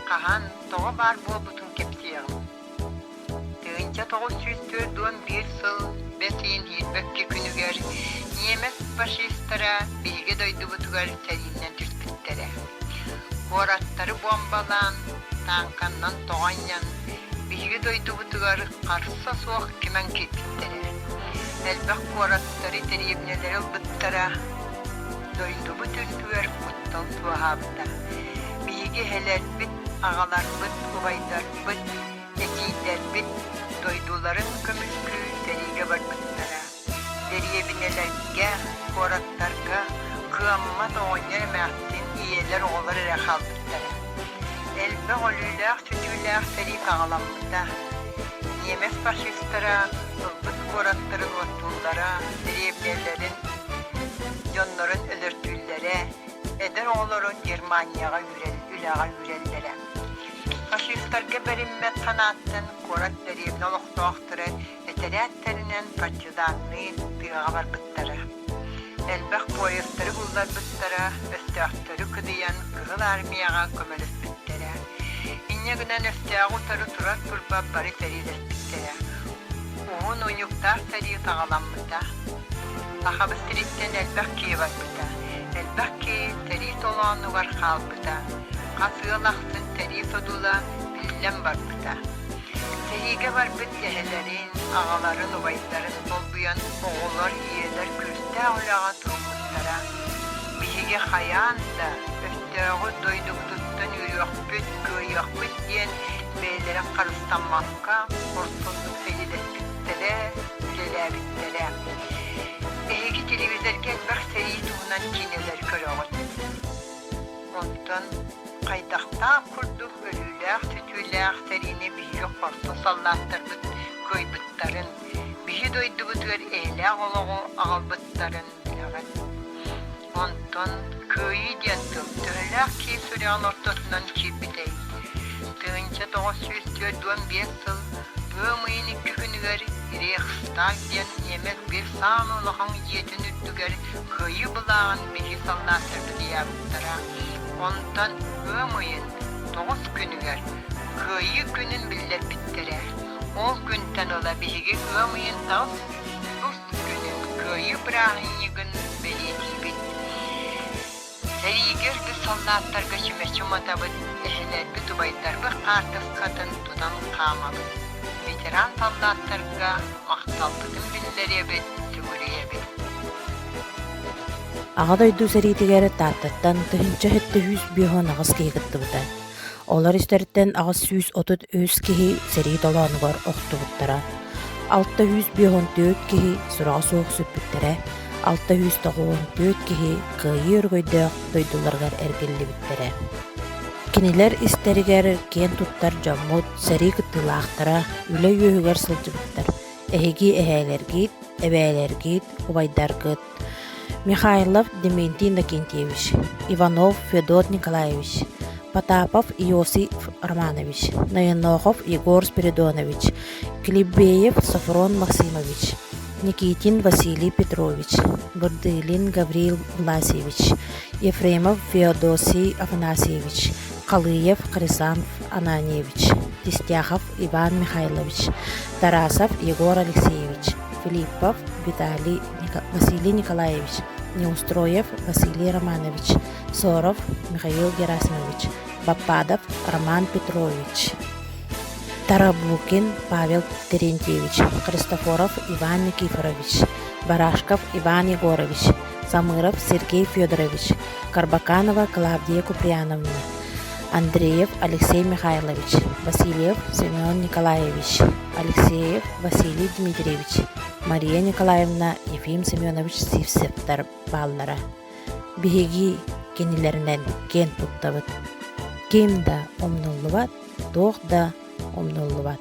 хаһан, тоҕо баар буолбутун кэпсиэҕим. 1941 сыл бэс ыйын 22 күнүгэр ньиэмэс фашистара биһиги дойдубутугар сэриинэн түспүттэрэ. Куораттары буомбалаан, тааҥканнан тоҕо анньан, биһиги дойдубутугар харса суох кимэн киирбиттэрэ. Элбэх куораттары, дэриэбинэлэри ылбыттара. Дойдубут үрдүгэр куттал суоһаабыта. Биһиги эһэлэрбит, аҕаларбыт, убайдарбыт, эдьиийдэрбит дойдуларын көмүскүү сэриигэ барбыттара. Дэриэбинэлэргэ, куораттарга кыаммат оҕонньор эмээхсин ийэлэр оҕолор эрэ хаалбыттара. Элбэх өлүүлээх-сүтүүлээх сэрии саҕаламмыта. Ньиэмэс фашистара ылбыт куораттарын уоттууллара, дэриэбинэлэрин дьоннорун өлөртүүллэрэ, эдэр оҕолорун Германияҕа үлэҕэ үүрэллэрэ. Фашистарга бэриммэт санааттан куорат дэриэбинэ олохтоохторо этэрээт тэринэн партизанныы тыаҕа барбыттара. Элбэх поездтары булларбыттара, өстөөхтөрү кыдыйан Кыһыл Армияҕа көмөлөспүттэрэ. Инньэ гынан өстөөҕү утары турар турба бары сэриилэспиттэрэ. Уһун унньуктаах сэрии саҕаламмыта. Сахабыт сириттэн элбэх киһи барбыта. Элбэх киһи сэрии толоонугар хаалбыта. Хас ыал ахсын сэрии содула биллэн барбыта. Сэриигэ барбыт эһэлэрин, аҕаларын, убайдарын солбуйан оҕолор, ийэлэр күүстээх үлэҕэ туруммуттара. Биһиги хайаан да өстөөҕү дойдубутуттан үүрүөхпүт, кыайыахпыт диэн бэйэлэрин харыстаммакка хорсуннук сэриилэспиттэрэ, үлэлээбиттэрэ. Эһиги телевизорга элбэх сэрии туһунан киинэлэри көрөҕүт. Онтон хайдахтаах курдук өлүүлээх-сүтүүлээх сэриини биһиги хорсун саллааттарбыт кыайбыттарын, биһи дойдубутугар эйэлээх олоҕу аҕалбыттарын билэҕин. Онтон кыайыы диэн тыл төһөлөөх киһи сүрэҕин ортотунан киирбитэй? 1945 сыл ыам ыйын икки күнүгэр Рейхстаг диэн ньиэмэс биир саамай улахан дьиэтин үрдүгэр Кыайыы былааҕын биһиги саллааттарбыт ыйаабыттара. Онтон ыам ыйын тоҕус күнүгэр Кыайыы күнүн биллэрбиттэрэ. Ол күнтэн ыла биһиги ыам ыйын таҕыс тус күнүн Кыайыы бырааһынньыгын бэлиэтиибит. Сэриигэ өлбүт саллааттарга чүмэчи уматабыт, эһэлэрбит, убайдарбыт хаартыскатын тутан хаамабыт. Ветеран саллааттарга махталбытын биллэриэбит, сүгүрүйэбит. Аҕа дойду сэриитигэр Тааттаттан 1758 киһи кыттыбыта. Олор истэриттэн 833 киһи сэрии толоонугар охтубуттара, 654 киһи сураҕа суох сүппүттэрэ, 694 киһи кыайыы өрөгөйдөөх дойдуларыгар эргиллибиттэрэ. Кинилэр истэригэр киэн туттар дьоммут, сэрии кыттыылаахтара үлэ үөһүгэр сылдьыбыттар. Эһиги эһээлэргит, эбээлэргит, убайдаргыт Михайлов Дементий Иннокентьевич, Иванов Федот Николаевич, Потапов Иосиф Романович, Ноенохов Егор Спиридонович, Клебеев Софрон Максимович, Никитин Василий Петрович, Бурдылин Гаврил Власьевич, Ефремов Феодосий Афанасьевич, Халыев Хрисанф Ананьевич, Тистяхов Иван Михайлович, Тарасов Егор Алексеевич, Филиппов Виталий Василий Николаевич, Неустроев Василий Романович, Соров Михаил Герасимович, Баппадов Роман Петрович, Тарабукин Павел Терентьевич, Христофоров Иван Никифорович, Барашков Иван Егорович, Самыров Сергей Федорович, Карбаканова Клавдия Куприяновна, Андреев Алексей Михайлович, Васильев Семен Николаевич, Алексеев Василий Дмитриевич, Мария Николаевна, Ефим Семенович Сивцевтэр бааллара. Биһиги кинилэринэн киэн туттабыт. Ким да умнуллубат, туох да умнуллубат.